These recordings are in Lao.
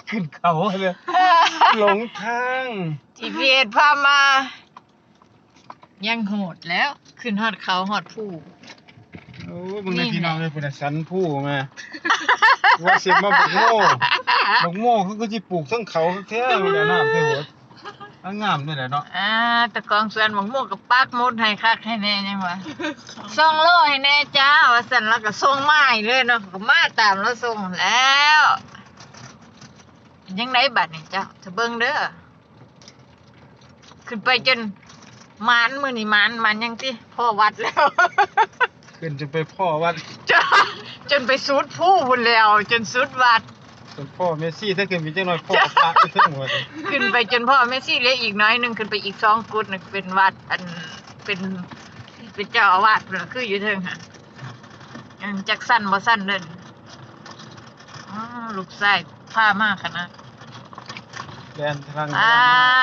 ຂຶ້ນເຂົາເລີຍ ຫຼົງທາງ ຈີພີເອສພາມາ ຍັງໂຫດແລ້ວ ຂຶ້ນຮອດເຂົາຮອດພູ. ໂອ້ ເບິ່ງແດ່ພີ່ນ້ອງເອີຍ ພຸ້ນນະ ສັນພູມາ ວ່າຊິມາບັກໂມ ບັກໂມເຂົາຄືຊິປູກເທິງເຂົາຄັກແທ້ ມັນກໍນ້ຳແທ້ໂຫດ ງາມນີ້ແຫຼະເນາະ. ອ່າ ເຈົ້າຂອງສວນບັກໂມກໍປັກໝຸດໃຫ້ຄັກໃຫ້ແນ່ ຍັງວ່າ ສົ່ງໂລໃຫ້ແນ່ຈ້າ ວ່າຊັ້ນ ລາວກໍສົ່ງມາໃຫ້ເລີຍເນາະ ກໍມາຕາມລາວສົ່ງແລ້ວ. ເປັນຈັ່ງໃດບັດນີ້ເຈົ້າ ຖ້າເບິ່ງເດີ ຂຶ້ນໄປຈົນໝານ ມື້ນີ້ໝານ ໝານຫຍັງຕິ ພໍ້ວັດແລ້ວ ຂຶ້ນຈົນໄປພໍ້ວັດ ຈົນ ຈົນໄປສຸດພູພຸ້ນແລ້ວ ຈົນສຸດວັດ ຈົນພໍ້ເມຊີ ຖ້າຂຶ້ນໄປຈັກໜ້ອຍພໍ້ພະຢູ່ເທິງ ຂຶ້ນໄປຈົນພໍ້ເມຊີ ເຫຼືອອີກໜ້ອຍໜຶ່ງ ຂຶ້ນໄປອີກສອງກຸດນະ ເປັນວັດ ອັນ ເປັນ ເປັນເຈົ້າອາວາດພຸ້ນລະ ຄືຢູ່ເທິງຫັ້ນ ອັນ ຈັກຊັ້ນບໍ່ຊັ້ນເດີ. ອ້າວ ລູກຊາຍພາມາຂະໜາດ ແລ່ນທາງ ອ້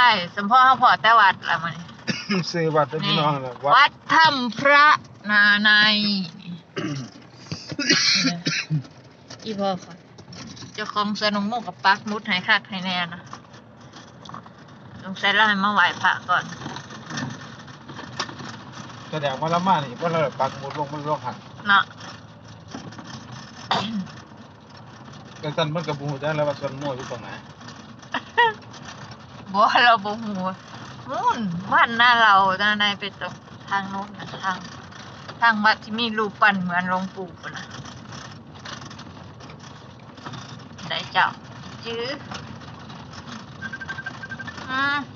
າຍ ສົມພໍເຮົາພໍ້ແຕ່ວັດລະມື້ນີ້ ຊື່ວັດເດີພີ່ນ້ອງ ວັດ ວັດຖ້ຳພະນາໃນ ອີ່ພໍ່ຂ້ອຍ ເຈົ້າຂອງສວນບັກໂມກໍປັກໝຸດໃຫ້ຄັກໃຫ້ແນ່ນະ. ສົງໄສລາວໃຫ້ມາໄຫວ້ພະກ່ອນ ສະແດງວ່າລາວມານີ້ ເພາະລາວປັກໝຸດລົງ ມັນລົງຫັ້ນເນາະ ຈັ່ງຊັ້ນມັນກໍບໍ່ຮູ້ຈັກແລ້ວວ່າສວນໂມຢູ່ຕອງໃດ. ບໍ່ ລາວບໍ່ຮູ້ ໜູ່ນ ບ້ານນາເຫຼົ່ານາໃນ ໄປຕອງທາງໂນ້ນນະ ທາງ ທາງວັດທີ່ມີຮູບປັ້ນເໝືອນຫຼວງປູ່ພຸ້ນນະ ໄດ້ເຈົ້າ ຈື່ ອືມ.